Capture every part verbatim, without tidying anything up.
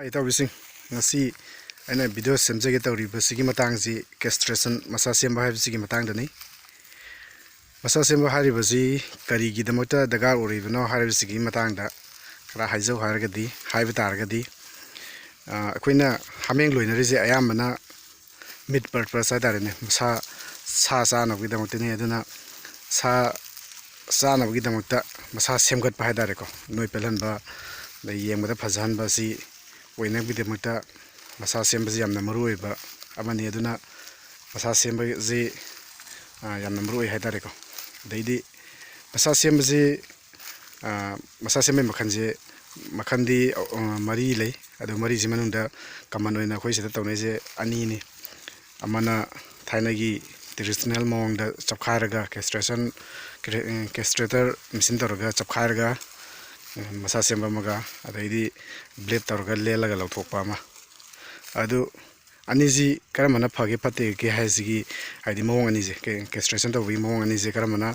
ꯏꯇꯥꯎꯕꯤꯁꯤꯡ, ꯉꯁꯤ ꯑꯩꯅ ꯚꯤꯗꯤꯑꯣ ꯁꯦꯝꯖꯒꯦ ꯇꯧꯔꯤꯕꯁꯤꯒꯤ ꯃꯇꯥꯡꯁꯤ ꯀꯦꯁꯇ꯭ꯔꯦꯁꯟ, ꯃꯁꯥ ꯁꯦꯝꯕ ꯍꯥꯏꯕꯁꯤꯒꯤ ꯃꯇꯥꯡꯗꯅꯤ꯫ ꯃꯁꯥ ꯁꯦꯝꯕ ꯍꯥꯏꯔꯤꯕꯁꯤ ꯀꯔꯤꯒꯤꯗꯃꯛꯇ ꯗꯔꯀꯥꯔ ꯑꯣꯏꯔꯤꯕꯅꯣ ꯍꯥꯏꯕꯁꯤꯒꯤ ꯃꯇꯥꯡꯗ ꯈꯔ ꯍꯥꯏꯖꯧ ꯍꯥꯏꯔꯒꯗꯤ, ꯍꯥꯏꯕ ꯇꯥꯔꯒꯗꯤ, ꯑ, ꯑꯩꯈꯣꯏꯅ ꯍꯥꯃꯦꯡ ꯂꯣꯏꯅꯔꯤꯁꯦ ꯑꯌꯥꯝꯕꯅ ꯃꯤꯠ ꯄꯔꯄꯁ ꯍꯥꯏꯇꯥꯔꯦꯅꯦ, ꯃꯁꯥ, ꯁꯥ ꯆꯥꯅꯕꯒꯤꯗꯃꯛꯇꯅꯤ꯫ ꯑꯗꯨꯅ ꯁꯥ ꯆꯥꯅꯕꯒꯤꯗꯃꯛꯇ ꯃꯁꯥ ꯁꯦꯝꯒꯠꯄ ꯍꯥꯏꯇꯥꯔꯦꯀꯣ, ꯅꯣꯏ ꯄꯦꯜꯍꯟꯕ, ꯑꯗꯩ ꯌꯦꯡꯕꯗ ꯐꯖꯍꯟꯕ ꯑꯁꯤ ꯑꯣꯏꯅꯕꯒꯤꯗꯃꯛꯇ ꯃꯁꯥ ꯁꯦꯝꯕꯁꯤ ꯌꯥꯝꯅ ꯃꯔꯨ ꯑꯣꯏꯕ ꯑꯃꯅꯤ꯫ ꯑꯗꯨꯅ ꯃꯁꯥ ꯁꯦꯝꯕꯁꯤ, ꯑ, ꯌꯥꯝꯅ ꯃꯔꯨ ꯑꯣꯏ ꯍꯥꯏꯇꯥꯔꯦꯀꯣ꯫ ꯑꯗꯩꯗꯤ ꯃꯁꯥ ꯁꯦꯝꯕꯁꯤ, ꯑ, ꯃꯁꯥ ꯁꯦꯝꯕꯒꯤ ꯃꯈꯜꯁꯦ, ꯃꯈꯜꯗꯤ, ꯑ, ꯃꯔꯤ ꯂꯩ꯫ ꯑꯗꯨ ꯃꯔꯤꯁꯤ ꯃꯅꯨꯡꯗ ꯀꯃꯟ ꯑꯣꯏꯅ ꯑꯩꯈꯣꯏ ꯁꯤꯗ ꯇꯧꯅꯩꯁꯦ ꯑꯅꯤꯅꯤ꯫ ꯑꯃꯅ ꯊꯥꯏꯅꯒꯤ ꯇ꯭ꯔꯦꯗꯤꯁꯅꯦꯜ ꯃꯑꯣꯡꯗ ꯆꯞꯈꯥꯏꯔꯒ, ꯀꯦꯁꯇ꯭ꯔꯦꯁꯟ, ꯀꯦꯁꯇ꯭ꯔꯦꯇꯔ ꯃꯦꯆꯤꯟ ꯇꯧꯔꯒ ꯆꯞꯈꯥꯏꯔꯒ, ꯎꯝ, ꯃꯁꯥ ꯁꯦꯝꯕ ꯑꯃꯒ, ꯑꯗꯩꯗꯤ ꯕ꯭ꯂꯦꯗ ꯇꯧꯔꯒ ꯂꯦꯜꯂꯒ ꯂꯧꯊꯣꯛꯄ ꯑꯃ꯫ ꯑꯗꯨ ꯑꯅꯤꯁꯤ ꯀꯔꯝꯕꯅ ꯐꯒꯦ ꯐꯠꯇꯦꯒꯦ ꯍꯥꯏꯁꯤꯒꯤ, ꯍꯥꯏꯗꯤ ꯃꯑꯣꯡ ꯑꯅꯤꯁꯦ, ꯀꯦ-, ꯀꯦꯁꯇ꯭ꯔꯦꯁꯟ ꯇꯧꯕꯒꯤ ꯃꯑꯣꯡ ꯑꯅꯤꯁꯦ ꯀꯔꯝꯕꯅ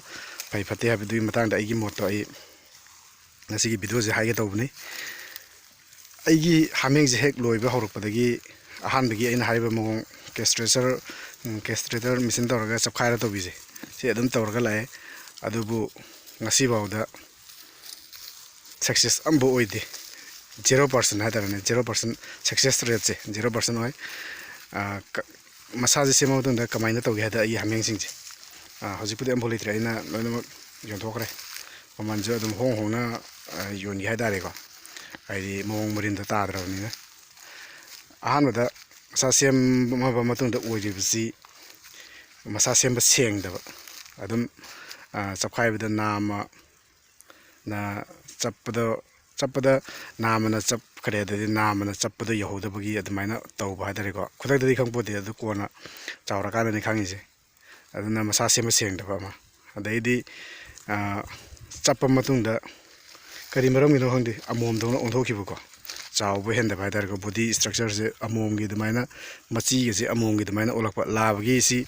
ꯐꯩ ꯐꯠꯇꯦ ꯍꯥꯏꯕꯗꯨꯒꯤ ꯃꯇꯥꯡꯗ ꯑꯩꯒꯤ ꯃꯣꯠꯇꯣ ꯑꯩ ꯉꯁꯤꯒꯤ ꯚꯤꯗꯤꯑꯣꯁꯦ ꯍꯥꯏꯒꯦ ꯇꯧꯕꯅꯤ꯫ ꯑꯩꯒꯤ ꯍꯥꯃꯦꯡꯁꯦ ꯍꯦꯛ ꯂꯣꯏꯕ ꯍꯧꯔꯛꯄꯗꯒꯤ, ꯑꯍꯥꯟꯕꯒꯤ ꯑꯩꯅ ꯍꯥꯏꯔꯤꯕ ꯃꯑꯣꯡ, ꯀꯦꯁꯇ꯭ꯔꯦꯁꯔ, ꯎꯝ, ꯀꯦꯁꯇ꯭ꯔꯦꯇꯔ ꯃꯦꯆꯤꯟ ꯇꯧꯔꯒ ꯆꯞꯈꯥꯏꯔ ꯇꯧꯕꯤꯁꯦ, ꯁꯤ ꯑꯗꯨꯝ ꯇꯧꯔꯒ ꯂꯥꯛꯑꯦ꯫ ꯑꯗꯨꯕꯨ ꯉꯁꯤꯐꯥꯎꯗ ꯁꯛꯁꯦꯁ ꯑꯃꯐꯥꯎ ꯑꯣꯏꯗꯦ꯫ ꯖꯦꯔꯣ ꯄꯥꯔꯁꯦꯟ ꯍꯥꯏꯇꯥꯔꯦꯅꯦ, ꯖꯦꯔꯣ ꯄꯥꯔꯁꯦꯟ ꯁꯛꯁꯦꯁ ꯔꯦꯠꯁꯦ ꯖꯦꯔꯣ ꯄꯥꯔꯁꯦꯟ ꯑꯣꯏ꯫ ꯑ, ꯀ-, ꯃꯁꯥꯁꯦ ꯁꯦꯝꯃ ꯃꯇꯨꯡꯗ ꯀꯃꯥꯏꯅ ꯇꯧꯒꯦ ꯍꯥꯏꯗ, ꯑꯩꯒꯤ ꯍꯥꯃꯦꯡꯁꯤꯡꯁꯦ, ꯑ, ꯍꯧꯖꯤꯛꯄꯨꯗꯤ ꯑꯃꯐꯥꯎ ꯂꯩꯇ꯭ꯔꯦ, ꯑꯩꯅ ꯂꯣꯏꯅꯃꯛ ꯌꯣꯟꯊꯣꯛꯈ꯭ꯔꯦ꯫ ꯃꯃꯜꯁꯨ ꯑꯗꯨꯝ ꯍꯣꯡ ꯍꯣꯡꯅ, ꯑ, ꯌꯣꯟꯒꯦ ꯍꯥꯏꯇꯥꯔꯦꯀꯣ, ꯍꯥꯏꯗꯤ ꯃꯑꯣꯡ ꯃꯔꯤꯟꯗꯣ ꯇꯥꯗ꯭ꯔꯕꯅꯤꯅ꯫ ꯑꯍꯥꯟꯕꯗ ꯃꯁꯥ ꯁꯦꯝꯃꯕ ꯃꯇꯨꯡꯗ ꯑꯣꯏꯔꯤꯕꯁꯤ, ꯃꯁꯥ ꯁꯦꯝꯕ ꯁꯦꯡꯗꯕ, ꯑꯗꯨꯝ, ꯑ, ꯆꯞꯈꯥꯏꯕꯗ ꯅꯥꯝꯃ, ꯅ ꯆꯞꯄꯗꯣ, ꯆꯞꯄꯗ ꯅꯥꯝꯃꯅ ꯆꯞꯈ꯭ꯔꯦ, ꯑꯗꯩꯗꯤ ꯅꯥꯝꯃꯅ ꯆꯞꯄꯗꯣ ꯌꯧꯍꯧꯗꯕꯒꯤ ꯑꯗꯨꯃꯥꯏꯅ ꯇꯧꯕ ꯍꯥꯏꯇꯥꯔꯦꯀꯣ꯫ ꯈꯨꯗꯛꯇꯗꯤ ꯈꯪꯄꯣꯠꯇꯦ, ꯑꯗꯨ ꯀꯣꯟꯅ ꯆꯥꯎꯔꯀꯥꯟꯗꯅꯤ ꯈꯪꯉꯤꯁꯦ꯫ ꯑꯗꯨꯅ ꯃꯁꯥ ꯁꯦꯝꯕ ꯁꯦꯡꯗꯕ ꯑꯃ, ꯑꯗꯩꯗꯤ, ꯑ, ꯆꯞꯄ ꯃꯇꯨꯡꯗ ꯀꯔꯤ ꯃꯔꯝꯒꯤꯅꯣ ꯈꯪꯗꯦ, ꯑꯃꯣꯝꯗꯧꯅ ꯑꯣꯟꯊꯣꯛꯈꯤꯕꯀꯣ꯫ ꯆꯥꯎꯕ ꯍꯦꯟꯗꯕ ꯍꯥꯏꯇꯥꯔꯦꯀꯣ, ꯕꯣꯗꯤ ꯏꯁꯇ꯭ꯔꯛꯆꯔꯁꯦ ꯑꯃꯣꯝꯒꯤ ꯑꯗꯨꯃꯥꯏꯅ, ꯃꯆꯤꯒꯁꯦ ꯑꯃꯣꯝꯒꯤ ꯑꯗꯨꯃꯥꯏꯅ ꯑꯣꯜꯂꯛꯄ꯫ ꯂꯥꯕꯒꯤꯁꯤ,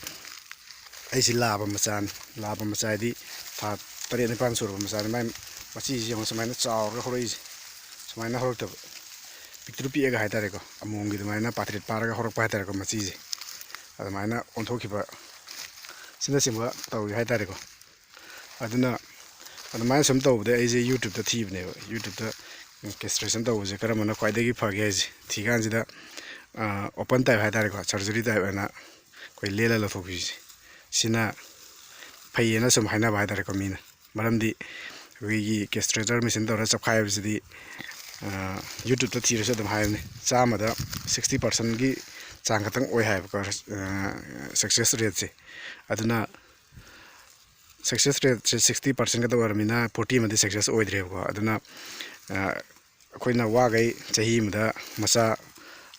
ꯑꯩꯁꯤ ꯂꯥꯕ ꯃꯆꯥꯅꯤ꯫ ꯂꯥꯕ ꯃꯆꯥ ꯍꯥꯏꯗꯤ ꯊꯥ ꯇꯔꯦꯠ ꯅꯤꯄꯥꯟ ꯁꯨꯔꯕ ꯃꯆꯥꯅꯤ꯫ ꯃꯥꯏ ꯃꯆꯤꯁꯤ ꯌꯦꯡꯉꯣ, ꯁꯨꯃꯥꯏꯅ ꯆꯥꯎꯔꯒ ꯍꯧꯔꯛꯏꯁꯦ, ꯁꯨꯃꯥꯏꯅ ꯍꯧꯔꯛꯇꯕ꯫ ꯄꯤꯛꯇ꯭ꯔꯨ ꯄꯤꯛꯑꯒ ꯍꯥꯏꯇꯥꯔꯦꯀꯣ, ꯑꯃꯣꯝꯒꯤ ꯑꯗꯨꯃꯥꯏꯅ ꯄꯥꯇ꯭ꯔꯤꯠ ꯄꯥꯔꯒ ꯍꯧꯔꯛꯄ ꯍꯥꯏꯇꯥꯔꯦꯀꯣ, ꯃꯆꯤꯁꯦ ꯑꯗꯨꯃꯥꯏꯅ ꯑꯣꯟꯊꯣꯛꯈꯤꯕ, ꯁꯤꯅꯆꯤꯡꯕ ꯇꯧꯏ ꯍꯥꯏꯇꯥꯔꯦꯀꯣ꯫ ꯑꯗꯨꯅ ꯑꯗꯨꯃꯥꯏꯅ ꯁꯨꯝ ꯇꯧꯕꯗ ꯑꯩꯁꯦ YouTube-ꯇ ꯊꯤꯕꯅꯦꯕ, YouTube-ꯇ castration ꯇꯧꯕꯁꯦ ꯀꯔꯝꯕꯅ ꯈ꯭ꯋꯥꯏꯗꯒꯤ ꯐꯒꯦ ꯍꯥꯏꯁꯦ ꯊꯤ ꯀꯥꯟꯁꯤꯗ, open type ꯍꯥꯏꯇꯥꯔꯦꯀꯣ, surgery type ꯍꯥꯏꯅ ꯑꯩꯈꯣꯏ ꯂꯦꯜꯂ ꯂꯧꯊꯣꯛꯄꯤꯁꯦ, ꯁꯤꯅ ꯐꯩꯌꯦꯅ ꯁꯨꯝ ꯍꯥꯏꯅꯕ ꯍꯥꯏꯇꯥꯔꯦꯀꯣ ꯃꯤꯅ꯫ ꯃꯔꯝꯗꯤ ꯑꯩꯈꯣꯏꯒꯤ castrator machine ꯇꯧꯔ ꯆꯞꯈꯥꯏꯕꯁꯤꯗꯤ, YouTube-ꯇ ꯊꯤꯔꯁꯨ ꯑꯗꯨꯝ ꯍꯥꯏꯕꯅꯤ, ꯆꯥꯝꯃꯗ sixty percent-ꯒꯤ ꯆꯥꯡ ꯈꯛꯇꯪ ꯑꯣꯏ ꯍꯥꯏꯕꯀꯣ success rate-ꯁꯦ꯫ ꯑꯗꯨꯅ success rate-ꯁꯦ sixty percent ꯈꯛꯇ ꯑꯣꯏꯔꯕꯅꯤꯅ forty ꯑꯃꯗꯤ success ꯑꯣꯏꯗ꯭ꯔꯦꯕꯀꯣ꯫ ꯑꯗꯨꯅ ꯑꯩꯈꯣꯏꯅ ꯋꯥꯈꯩ ꯆꯍꯤ ꯑꯃꯗ ꯃꯆꯥ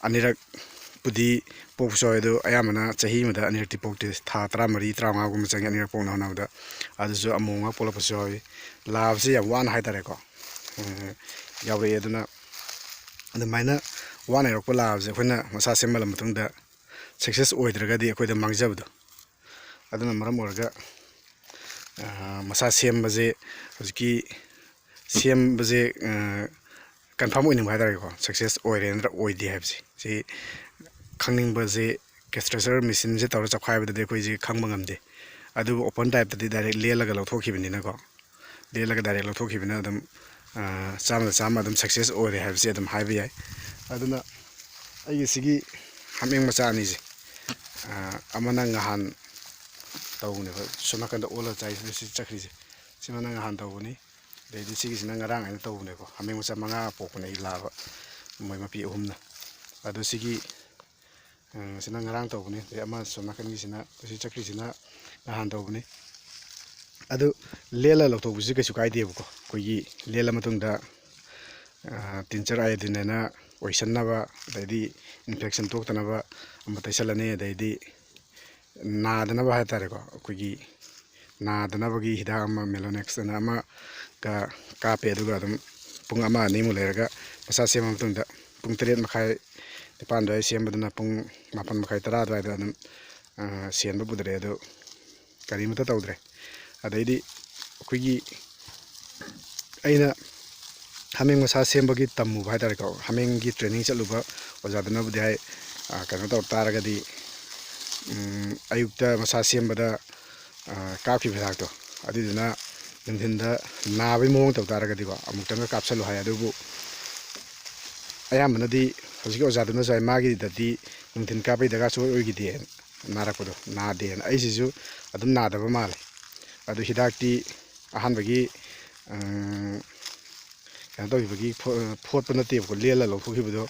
ꯑꯅꯤꯔꯛꯄꯨꯗꯤ ꯄꯣꯛꯄꯁꯨ ꯌꯥꯎꯋꯦ, ꯑꯗꯣ ꯑꯌꯥꯝꯕꯅ ꯆꯍꯤ ꯑꯃꯗ ꯑꯅꯤꯔꯛꯇꯤ ꯄꯣꯛꯇꯦ, ꯊꯥ ꯇꯔꯥꯃꯔꯤ ꯇꯔꯥꯃꯉꯥꯒꯨꯝꯕ ꯆꯪꯉꯤ ꯑꯅꯤꯔꯛ ꯄꯣꯛꯅ ꯍꯣꯠꯅꯕꯗ꯫ ꯑꯗꯨꯁꯨ ꯑꯃꯣꯝ ꯉꯥꯛ ꯄꯣꯛꯂꯛꯄꯁꯨ ꯌꯥꯎꯋꯤ꯫ ꯂꯥꯕꯁꯤ ꯌꯥꯝ ꯋꯥꯅ ꯍꯥꯏꯇꯥꯔꯦꯀꯣ, ꯌꯥꯎꯔꯛꯑꯦ꯫ ꯑꯗꯨꯅ ꯑꯗꯨꯃꯥꯏꯅ ꯋꯥꯅ ꯌꯧꯔꯛꯄ ꯂꯥꯕꯁꯦ ꯑꯩꯈꯣꯏꯅ ꯃꯁꯥ ꯁꯦꯝꯍꯜꯂ ꯃꯇꯨꯡꯗ success ꯑꯣꯏꯗ꯭ꯔꯒꯗꯤ ꯑꯩꯈꯣꯏꯗ ꯃꯥꯡꯖꯕꯗꯣ꯫ ꯑꯗꯨꯅ ꯃꯔꯝ ꯑꯣꯏꯔꯒ ꯃꯁꯥ ꯁꯦꯝꯕꯁꯦ, ꯍꯧꯖꯤꯛꯀꯤ ꯁꯦꯝꯕꯁꯦ confirm ꯑꯣꯏꯅꯤꯡꯕ ꯍꯥꯏꯇꯥꯔꯦꯀꯣ, success ꯑꯣꯏꯔꯦ ꯅꯠꯇ꯭ꯔ ꯑꯣꯏꯗꯦ ꯍꯥꯏꯕꯁꯦ ꯁꯤ ꯈꯪꯅꯤꯡꯕꯁꯦ꯫ Castrator machine-ꯁꯦ ꯇꯧꯔ ꯆꯞꯈꯥꯏꯕꯗꯗꯤ ꯑꯩꯈꯣꯏꯁꯦ ꯈꯪꯕ ꯉꯝꯗꯦ, ꯑꯗꯨꯕꯨ open type-ꯇꯗꯤ direct ꯂꯦꯜꯂꯒ ꯂꯧꯊꯣꯛꯈꯤꯕꯅꯤꯅꯀꯣ, ꯂꯦꯜꯂꯒ direct ꯂꯧꯊꯣꯛꯈꯤꯕꯅ ꯑꯗꯨꯝ ꯆꯥꯝꯃꯗ ꯆꯥꯝꯃ ꯑꯗꯨꯝ success ꯑꯣꯏꯔꯦ ꯍꯥꯏꯕꯁꯦ ꯑꯗꯨꯝ ꯍꯥꯏꯕ ꯌꯥꯏ꯫ ꯑꯗꯨꯅ ꯑꯩꯒꯤ ꯁꯤꯒꯤ ꯍꯥꯃꯦꯡ ꯃꯆꯥ ꯑꯅꯤꯁꯦ, ꯑꯃꯅ ꯉꯍꯥꯟ ꯇꯧꯕꯅꯦꯕ, ꯁꯣꯝ ꯅꯥꯀꯟꯗ ꯑꯣꯜꯂꯒ ꯆꯥꯏꯁꯤꯅ ꯁꯤ ꯆꯠꯈ꯭ꯔꯤꯁꯦ, ꯁꯤꯃꯅ ꯉꯍꯥꯟ ꯇꯧꯕꯅꯤ꯫ ꯑꯗꯩꯗꯤ ꯁꯤꯒꯤꯁꯤꯅ ꯉꯔꯥꯡ ꯑꯩꯅ ꯇꯧꯕꯅꯦꯀꯣ, ꯍꯥꯃꯦꯡ ꯃꯆꯥ ꯃꯉꯥ ꯄꯣꯛꯄꯅꯦ ꯑꯩ ꯂꯥꯕ, ꯃꯣꯏ ꯃꯄꯤ ꯑꯍꯨꯝꯅ꯫ ꯑꯗꯣ ꯁꯤꯒꯤ ꯁꯤꯅ ꯉꯔꯥꯡ ꯇꯧꯕꯅꯤ꯫ ꯑꯗꯩ ꯑꯃ ꯁꯣꯝ ꯅꯥꯀꯟꯒꯤꯁꯤꯅ, ꯑꯁꯤ ꯆꯠꯈ꯭ꯔꯤꯁꯤꯅ ꯅꯍꯥꯟ ꯇꯧꯕꯅꯤ꯫ ꯑꯗꯨ ꯂꯦꯜꯂ ꯂꯧꯊꯣꯛꯄꯁꯤ ꯀꯩꯁꯨ ꯀꯥꯏꯗꯦꯕꯀꯣ, ꯑꯩꯈꯣꯏꯒꯤ ꯂꯦꯜꯂ ꯃꯇꯨꯡꯗ tincture iodine ꯍꯥꯏꯅ ꯑꯣꯏꯁꯟꯅꯕ, ꯑꯗꯩꯗꯤ infection ꯊꯣꯛꯇꯅꯕ ꯑꯃ ꯇꯩꯁꯜꯂꯅꯤ꯫ ꯑꯗꯩꯗꯤ ꯅꯥꯗꯅꯕ ꯍꯥꯏꯇꯥꯔꯦꯀꯣ, ꯑꯩꯈꯣꯏꯒꯤ ꯅꯥꯗꯅꯕꯒꯤ ꯍꯤꯗꯥꯛ ꯑꯃ Melonex ꯑꯅ ꯑꯃꯒ ꯀꯥꯞꯄꯦ꯫ ꯑꯗꯨꯒ ꯑꯗꯨꯝ ꯄꯨꯡ ꯑꯃ ꯑꯅꯤꯃꯨꯛ ꯂꯩꯔꯒ ꯃꯁꯥ ꯁꯦꯝꯃ ꯃꯇꯨꯡꯗ ꯄꯨꯡ ꯇꯔꯦꯠ ꯃꯈꯥꯏ, ꯅꯤꯄꯥꯟ ꯑꯗꯨꯋꯥꯏ ꯁꯦꯝꯕꯗꯨꯅ ꯄꯨꯡ ꯃꯥꯄꯟ ꯃꯈꯥꯏ, ꯇꯔꯥ ꯑꯗꯨꯋꯥꯏꯗ ꯑꯗꯨꯝ ꯁꯦꯟꯕ ꯄꯨꯊꯔꯛꯑꯦ꯫ ꯑꯗꯨ ꯀꯔꯤꯃꯠꯇ ꯇꯧꯗ꯭ꯔꯦ꯫ ꯑꯗꯩꯗꯤ ꯑꯩꯈꯣꯏꯒꯤ ꯑꯩꯅ ꯍꯥꯃꯦꯡ ꯃꯁꯥ ꯁꯦꯝꯕꯒꯤ ꯇꯝꯃꯨꯕ ꯍꯥꯏꯇꯥꯔꯦꯀꯣ, ꯍꯥꯃꯦꯡꯒꯤ training ꯆꯠꯂꯨꯕ ꯑꯣꯖꯥꯗꯨꯅꯕꯨꯗꯤ ꯍꯥꯏ, ꯑ, ꯀꯩꯅꯣ ꯇꯧ ꯇꯥꯔꯒꯗꯤ, ꯎꯝ, ꯑꯌꯨꯛꯇ ꯃꯁꯥ ꯁꯦꯝꯕꯗ, ꯑ, ꯀꯥꯞꯈꯤꯕ ꯍꯤꯗꯥꯛꯇꯣ, ꯑꯗꯨꯏꯗꯨꯅ ꯅꯨꯡꯊꯤꯟꯗ ꯅꯥꯕꯒꯤ ꯃꯑꯣꯡ ꯇꯧ ꯇꯥꯔꯒꯗꯤꯀꯣ, ꯑꯃꯨꯛꯇꯪꯒ ꯀꯥꯞꯁꯜꯂꯨ ꯍꯥꯏ꯫ ꯑꯗꯨꯕꯨ ꯑꯌꯥꯝꯕꯅꯗꯤ ꯍꯧꯖꯤꯛꯀꯤ ꯑꯣꯖꯥꯗꯨꯅꯁꯨ ꯍꯥꯏ, ꯃꯥꯒꯤꯗꯗꯤ ꯅꯨꯡꯊꯤꯟ ꯀꯥꯞꯄꯒꯤ ꯗꯔꯀꯥꯔ ꯁꯨꯡꯑꯣꯏ ꯑꯣꯏꯈꯤꯗꯦ, ꯅꯥꯔꯛꯄꯗꯣ ꯅꯥꯗꯦꯅ꯫ ꯑꯩꯁꯤꯁꯨ ꯑꯗꯨꯝ ꯅꯥꯗꯕ ꯃꯥꯜꯂꯦ꯫ ꯑꯗꯨ ꯍꯤꯗꯥꯛꯇꯤ ꯑꯍꯥꯟꯕꯒꯤ, ꯎꯝ, ꯀꯩꯅꯣ ꯇꯧꯈꯤꯕꯒꯤ ꯐꯣ-, ꯐꯣꯠꯄ ꯅꯠꯇꯦꯕꯀꯣ, ꯂꯦꯜꯂ ꯂꯧꯊꯣꯛꯈꯤꯕꯗꯣ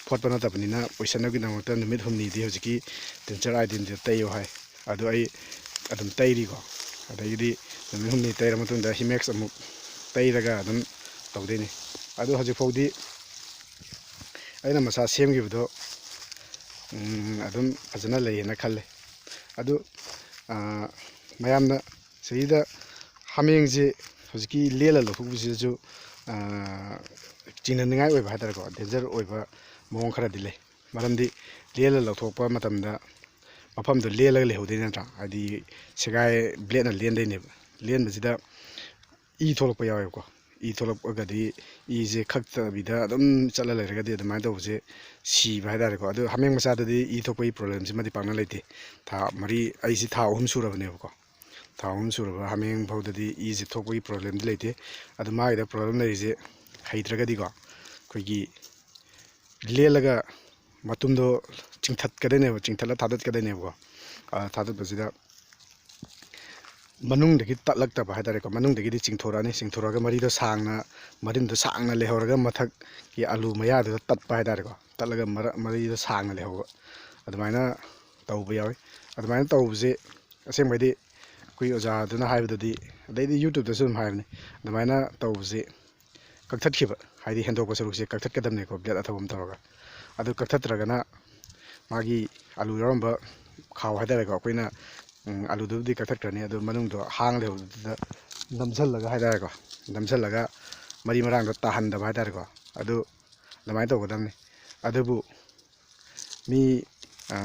ꯐꯣꯠꯄ ꯅꯠꯇꯕꯅꯤꯅ, ꯄꯣꯏꯁꯟꯅꯕꯒꯤꯗꯃꯛꯇ ꯅꯨꯃꯤꯠ ꯍꯨꯝꯅꯤꯗꯤ ꯍꯧꯖꯤꯛꯀꯤ ꯇꯤꯟꯆꯔ ꯑꯥꯏꯗꯤꯟꯁꯦ ꯇꯩꯌꯣ ꯍꯥꯏ꯫ ꯑꯗꯣ ꯑꯩ ꯑꯗꯨꯝ ꯇꯩꯔꯤꯀꯣ꯫ ꯑꯗꯒꯤꯗꯤ ꯅꯨꯃꯤꯠ ꯍꯨꯝꯅꯤ ꯇꯩꯔ ꯃꯇꯨꯡꯗ ꯍꯤꯃꯦꯛꯁ ꯑꯃꯨꯛ ꯇꯩꯔꯒ ꯑꯗꯨꯝ ꯇꯧꯗꯣꯏꯅꯤ꯫ ꯑꯗꯣ ꯍꯧꯖꯤꯛꯐꯥꯎꯗꯤ ꯑꯩꯅ ꯃꯁꯥ ꯁꯦꯝꯈꯤꯕꯗꯣ, ꯎꯝ, ꯑꯗꯨꯝ ꯐꯖꯅ ꯂꯩꯌꯦꯅ ꯈꯜꯂꯦ꯫ ꯑꯗꯨ, ꯑ, ꯃꯌꯥꯝꯅ ꯁꯤꯗ ꯍꯥꯃꯦꯡꯁꯦ ꯍꯧꯖꯤꯛꯀꯤ ꯂꯦꯜꯂ ꯂꯧꯊꯣꯛꯄꯁꯤꯗꯁꯨ, ꯑ, ꯆꯤꯡꯅꯅꯤꯡꯉꯥꯏ ꯑꯣꯏꯕ ꯍꯥꯏꯇꯥꯔꯦꯀꯣ, danger ꯑꯣꯏꯕ ꯃꯑꯣꯡ ꯈꯔꯗꯤ ꯂꯩ꯫ ꯃꯔꯝꯗꯤ ꯂꯦꯜꯂ ꯂꯧꯊꯣꯛꯄ ꯃꯇꯝꯗ ꯃꯐꯝꯗꯣ ꯂꯦꯜꯂꯒ ꯂꯩꯍꯧꯗꯣꯏ ꯅꯠꯇ꯭ꯔꯥ? ꯍꯥꯏꯗꯤ ꯁꯦꯒꯥꯏ, bladeꯅ ꯂꯦꯟꯗꯣꯏꯅꯦꯕ꯫ ꯂꯦꯟꯕꯁꯤꯗ ꯏ ꯊꯣꯛꯂꯛꯄ ꯌꯥꯎꯋꯦꯕꯀꯣ꯫ ꯏ ꯊꯣꯛꯂꯛꯑꯒꯗꯤ ꯏꯁꯦ ꯈꯛꯇꯕꯤꯗ ꯑꯗꯨꯝ ꯆꯠꯂ ꯂꯩꯔꯒꯗꯤ ꯑꯗꯨꯃꯥꯏꯅ ꯇꯧꯕꯁꯦ ꯁꯤꯕ ꯍꯥꯏꯇꯥꯔꯦꯀꯣ꯫ ꯑꯗꯨ ꯍꯥꯃꯦꯡ ꯃꯆꯥꯗꯗꯤ ꯏ ꯊꯣꯛꯄꯒꯤ problemꯁꯤꯃꯗꯤ ꯄꯥꯛꯅ ꯂꯩꯇꯦ꯫ ꯊꯥ ꯃꯔꯤ, ꯑꯩꯁꯤ ꯊꯥ ꯑꯍꯨꯝ ꯁꯨꯔꯕꯅꯦꯕꯀꯣ꯫ ꯊꯥ ꯑꯍꯨꯝ ꯁꯨꯔꯕ ꯍꯥꯃꯦꯡ ꯐꯥꯎꯗꯗꯤ ꯏꯁꯦ ꯊꯣꯛꯄꯒꯤ problemꯗꯤ ꯂꯩꯇꯦ꯫ ꯑꯗꯨ ꯃꯥꯒꯤꯗ problem ꯂꯩꯔꯤꯁꯦ ꯍꯩꯇ꯭ꯔꯒꯗꯤꯀꯣ, ꯑꯩꯈꯣꯏꯒꯤ ꯂꯦꯜꯂꯒ ꯃꯇꯨꯝꯗꯣ ꯆꯤꯡꯊꯠꯀꯗꯣꯏꯅꯦꯕ, ꯆꯤꯡꯊꯠꯂ ꯊꯥꯗꯠꯀꯗꯣꯏꯅꯦꯕꯀꯣ꯫ ꯑ, ꯊꯥꯗꯠꯄꯁꯤꯗ ꯃꯅꯨꯡꯗꯒꯤ ꯇꯠꯂꯛꯇꯕ ꯍꯥꯏꯇꯥꯔꯦꯀꯣ, ꯃꯅꯨꯡꯗꯒꯤꯗꯤ ꯆꯤꯡꯊꯣꯔꯛꯑꯅꯤ, ꯆꯤꯡꯊꯣꯔꯛꯑꯒ ꯃꯔꯤꯗꯣ ꯁꯥꯡꯅ, ꯃꯔꯤꯟꯗꯣ ꯁꯥꯡꯅ ꯂꯩꯍꯧꯔꯒ ꯃꯊꯛꯀꯤ ꯑꯂꯨ ꯃꯌꯥꯗꯨꯗ ꯇꯠꯄ ꯍꯥꯏꯇꯥꯔꯦꯀꯣ, ꯇꯠꯂꯒ ꯃꯔ-, ꯃꯔꯤꯗꯣ ꯁꯥꯡꯅ ꯂꯩꯍꯧꯕ, ꯑꯗꯨꯃꯥꯏꯅ ꯇꯧꯕ ꯌꯥꯎꯏ꯫ ꯑꯗꯨꯃꯥꯏꯅ ꯇꯧꯕꯁꯦ ꯑꯁꯦꯡꯕꯩꯗꯤ ꯑꯩꯈꯣꯏ ꯑꯣꯖꯥꯗꯨꯅ ꯍꯥꯏꯕꯗꯗꯤ, ꯑꯗꯩꯗꯤ YouTubeꯇꯁꯨ ꯑꯗꯨꯝ ꯍꯥꯏꯕꯅꯤ, ꯑꯗꯨꯃꯥꯏꯅ ꯇꯧꯕꯁꯦ ꯀꯛꯊꯠꯈꯤꯕ, ꯍꯥꯏꯗꯤ ꯍꯦꯟꯗꯣꯛꯄ ꯁꯔꯨꯛꯁꯦ ꯀꯛꯊꯠꯀꯗꯕꯅꯦꯀꯣ, blade ꯑꯊꯧꯕ ꯑꯃ ꯇꯧꯔꯒ꯫ ꯑꯗꯨ ꯀꯛꯊꯠꯇ꯭ꯔꯒꯅ ꯃꯥꯒꯤ ꯑꯂꯨ ꯌꯥꯎꯔꯝꯕ ꯈꯥꯎ ꯍꯥꯏꯇꯥꯔꯦꯀꯣ, ꯑꯩꯈꯣꯏꯅ, ꯎꯝ, ꯑꯂꯨꯗꯨꯕꯨꯗꯤ ꯀꯛꯊꯠꯈ꯭ꯔꯅꯤ, ꯑꯗꯨ ꯃꯅꯨꯡꯗꯣ ꯍꯥꯡ ꯂꯩꯍꯧꯕꯗꯨꯗ ꯅꯝꯁꯤꯜꯂꯒ ꯍꯥꯏꯇꯥꯔꯦꯀꯣ, ꯅꯝꯁꯤꯜꯂꯒ ꯃꯔꯤ ꯃꯔꯥꯡꯗꯣ ꯇꯥꯍꯟꯗꯕ ꯍꯥꯏꯇꯥꯔꯦꯀꯣ, ꯑꯗꯨ ꯑꯗꯨꯃꯥꯏꯅ ꯇꯧꯒꯗꯕꯅꯤ꯫ ꯑꯗꯨꯕꯨ ꯃꯤ, ꯑ,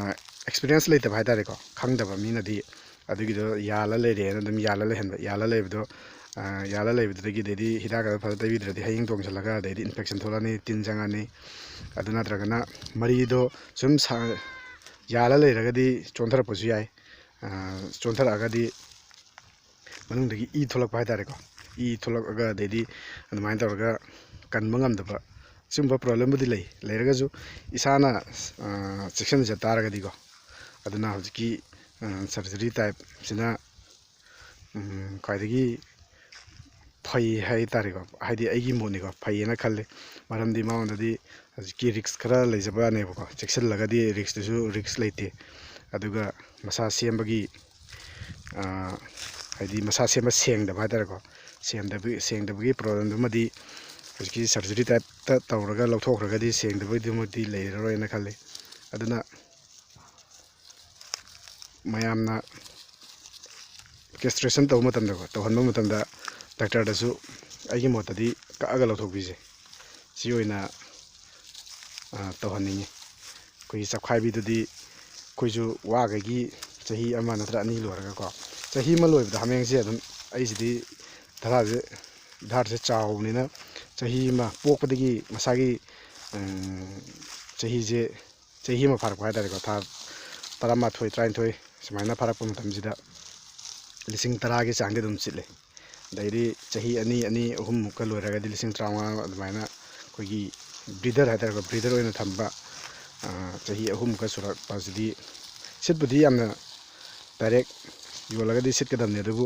experience ꯂꯩꯇꯕ ꯍꯥꯏꯇꯥꯔꯦꯀꯣ, ꯈꯪꯗꯕ ꯃꯤꯅꯗꯤ ꯑꯗꯨꯒꯤꯗꯣ ꯌꯥꯜꯂ ꯂꯩꯔꯦꯅ ꯑꯗꯨꯝ ꯌꯥꯜꯂ ꯂꯩꯍꯟꯕ, ꯌꯥꯜꯂ ꯂꯩꯕꯗꯣ ꯌꯥꯜꯂ ꯂꯩꯕꯗꯨꯗꯒꯤ, ꯑꯗꯩꯗꯤ ꯍꯤꯗꯥꯛ ꯈꯔ ꯐꯖꯅ ꯇꯩꯕꯤꯗ꯭ꯔꯗꯤ ꯍꯌꯤꯡ ꯇꯣꯡꯁꯤꯜꯂꯒ ꯑꯗꯩꯗꯤ infection ꯊꯣꯛꯂꯛꯑꯅꯤ, ꯇꯤꯟ ꯆꯪꯉꯅꯤ꯫ ꯑꯗꯨ ꯅꯠꯇ꯭ꯔꯒꯅ ꯃꯔꯤꯗꯣ ꯁꯨꯝ ꯁꯥ-, ꯌꯥꯜꯂ ꯂꯩꯔꯒꯗꯤ ꯆꯣꯟꯊꯔꯛꯄꯁꯨ ꯌꯥꯏ꯫ ꯆꯣꯟꯊꯔꯛꯑꯒꯗꯤ ꯃꯅꯨꯡꯗꯒꯤ ꯏ ꯊꯣꯛꯂꯛꯄ ꯍꯥꯏꯇꯥꯔꯦꯀꯣ꯫ ꯏ ꯊꯣꯛꯂꯛꯑꯒ ꯑꯗꯩꯗꯤ ꯑꯗꯨꯃꯥꯏꯅ ꯇꯧꯔꯒ ꯀꯟꯕ ꯉꯝꯗꯕ, ꯁꯤꯒꯨꯝꯕ problemꯕꯨꯗꯤ ꯂꯩ꯫ ꯂꯩꯔꯒꯁꯨ ꯏꯁꯥꯅ ꯆꯦꯛꯁꯤꯟꯖ ꯇꯥꯔꯒꯗꯤꯀꯣ꯫ ꯑꯗꯨꯅ ꯍꯧꯖꯤꯛꯀꯤ surgery typeꯁꯤꯅ ꯈ꯭ꯋꯥꯏꯗꯒꯤ ꯐꯩ ꯍꯥꯏ ꯇꯥꯔꯦꯀꯣ꯫ ꯍꯥꯏꯗꯤ ꯑꯩꯒꯤ ꯃꯣꯠꯅꯤꯀꯣ, ꯐꯩꯌꯦꯅ ꯈꯜꯂꯦ꯫ ꯃꯔꯝꯗꯤ ꯃꯉꯣꯟꯗꯗꯤ ꯍꯧꯖꯤꯛꯀꯤ risk ꯈꯔ ꯂꯩꯖꯕꯅꯦꯕꯀꯣ꯫ ꯆꯦꯛꯁꯤꯜꯂꯒꯗꯤ riskꯇꯨꯁꯨ risk ꯂꯩꯇꯦ꯫ ꯑꯗꯨꯒ ꯃꯁꯥ ꯁꯦꯝꯕꯒꯤ, ꯍꯥꯏꯗꯤ ꯃꯁꯥ ꯁꯦꯝꯕ ꯁꯦꯡꯗꯕ ꯍꯥꯏ ꯇꯥꯔꯦꯀꯣ꯫ ꯁꯦꯡꯗꯕꯒꯤ, ꯁꯦꯡꯗꯕꯒꯤ problemꯗꯨꯃꯗꯤ ꯍꯧꯖꯤꯛꯀꯤ surgery typeꯇ ꯇꯧꯔꯒ ꯂꯧꯊꯣꯛꯈ꯭ꯔꯒꯗꯤ ꯁꯦꯡꯗꯕꯒꯤꯗꯨꯃꯗꯤ ꯂꯩꯔꯔꯣꯏꯅ ꯈꯜꯂꯤ꯫ ꯑꯗꯨꯅ ꯃꯌꯥꯝꯅ castration ꯇꯧꯕ ꯃꯇꯝꯗꯀꯣ, ꯇꯧꯍꯟꯕ ꯃꯇꯝꯗ doctorꯗꯁꯨ ꯑꯩꯒꯤ ꯃꯣꯠꯇꯗꯤ ꯀꯛꯑꯒ ꯂꯧꯊꯣꯛꯄꯤꯁꯦ, ꯁꯤ ꯑꯣꯏꯅ ꯇꯧꯍꯟꯅꯤꯡꯉꯤ꯫ ꯑꯩꯈꯣꯏꯒꯤ ꯆꯞꯈꯥꯏꯕꯤꯗꯨꯗꯤ ꯑꯩꯈꯣꯏꯁꯨ ꯋꯥꯈꯩꯒꯤ ꯆꯍꯤ ꯑꯃ ꯅꯠꯇ꯭ꯔ ꯑꯅꯤ ꯂꯣꯏꯔꯒꯀꯣ, ꯆꯍꯤ ꯑꯃ ꯂꯣꯏꯕꯗ ꯍꯥꯃꯦꯡꯁꯦ ꯑꯗꯨꯝ, ꯑꯩꯁꯤꯗꯤ ꯙꯥꯔꯁꯦ, ꯙꯥꯔꯁꯦ ꯆꯥꯎꯕꯅꯤꯅ ꯆꯍꯤ ꯑꯃ ꯄꯣꯛꯄꯗꯒꯤ ꯃꯁꯥꯒꯤ ꯆꯍꯤꯁꯦ, ꯆꯍꯤ ꯑꯃ ꯐꯥꯔꯛꯄ ꯍꯥꯏ ꯇꯥꯔꯦꯀꯣ, ꯊꯥ ꯇꯔꯥꯃꯥꯊꯣꯏ, ꯇꯔꯥꯅꯤꯊꯣꯏ ꯁꯨꯃꯥꯏꯅ ꯐꯥꯔꯛꯄ ꯃꯇꯝꯁꯤꯗ ꯂꯤꯁꯤꯡ ꯇꯔꯥꯒꯤ ꯆꯥꯡꯗꯤ ꯑꯗꯨꯝ ꯁꯤꯠꯂꯦ꯫ ꯑꯗꯩꯗꯤ ꯆꯍꯤ ꯑꯅꯤ, ꯑꯅꯤ, ꯑꯍꯨꯝꯃꯨꯛꯀ ꯂꯣꯏꯔꯒꯗꯤ ꯂꯤꯁꯤꯡ ꯇꯔꯥꯃꯉꯥ ꯑꯗꯨꯃꯥꯏꯅ ꯑꯩꯈꯣꯏꯒꯤ breeder ꯍꯥꯏ ꯇꯥꯔꯦꯀꯣ, breeder ꯑꯣꯏꯅ ꯊꯝꯕ, ꯆꯍꯤ ꯑꯍꯨꯝꯃꯨꯛꯀ ꯁꯨꯔꯛꯄꯁꯤꯗꯤ ꯁꯤꯠꯄꯨꯗꯤ ꯌꯥꯝꯅ direct ꯌꯣꯜꯂꯒꯗꯤ ꯁꯤꯠꯀꯗꯕꯅꯤ, ꯑꯗꯨꯕꯨ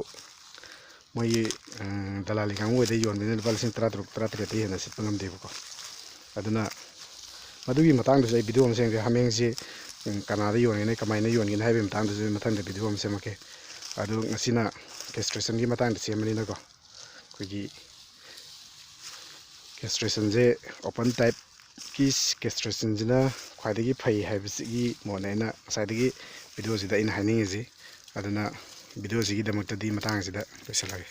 ꯃꯣꯏꯒꯤ ꯗꯂꯥꯂꯤ ꯀꯥꯡꯕꯨ ꯍꯣꯏꯗ ꯌꯣꯟꯕꯅꯤꯅ ꯂꯨꯄꯥ ꯂꯤꯁꯤꯡ ꯇꯔꯥꯇꯔꯨꯛ, ꯇꯔꯥꯇꯔꯦꯠꯇꯒꯤ ꯍꯦꯟꯅ ꯁꯤꯠꯄ ꯉꯝꯗꯦꯕꯀꯣ꯫ ꯑꯗꯨꯅ ꯃꯗꯨꯒꯤ ꯃꯇꯥꯡꯗꯁꯨ ꯑꯩ video ꯑꯃ ꯁꯦꯝꯒꯦ꯫ ꯍꯥꯃꯦꯡꯁꯤ ꯀꯅꯥꯗ ꯌꯣꯟꯒꯅꯤ, ꯀꯃꯥꯏꯅ ꯌꯣꯟꯒꯅꯤ ꯍꯥꯏꯕꯒꯤ ꯃꯇꯥꯡꯗꯁꯨ ꯑꯩ ꯃꯊꯪꯗ video ꯑꯃ ꯁꯦꯝꯃꯛꯀꯦ꯫ ꯑꯗꯨ ꯉꯁꯤꯅ castrationꯒꯤ ꯃꯇꯥꯡꯗ ꯁꯦꯝꯕꯅꯤꯅꯀꯣ, ꯑꯩꯈꯣꯏꯒꯤ castrationꯁꯦ open typeꯀꯤ castrationꯁꯤꯅ ꯈ꯭ꯋꯥꯏꯗꯒꯤ ꯐꯩ ꯍꯥꯏꯕꯁꯤꯒꯤ ꯃꯣꯠꯅꯦ ꯑꯩꯅ ꯉꯁꯥꯏꯗꯒꯤ videoꯁꯤꯗ ꯑꯩꯅ ꯍꯥꯏꯅꯤꯡꯉꯤꯁꯤ꯫ ꯑꯗꯨꯅ videoꯁꯤꯒꯤꯗꯃꯛꯇꯗꯤ ꯃꯇꯥꯡ ꯑꯁꯤꯗ ꯂꯣꯏꯁꯤꯜꯂꯒꯦ꯫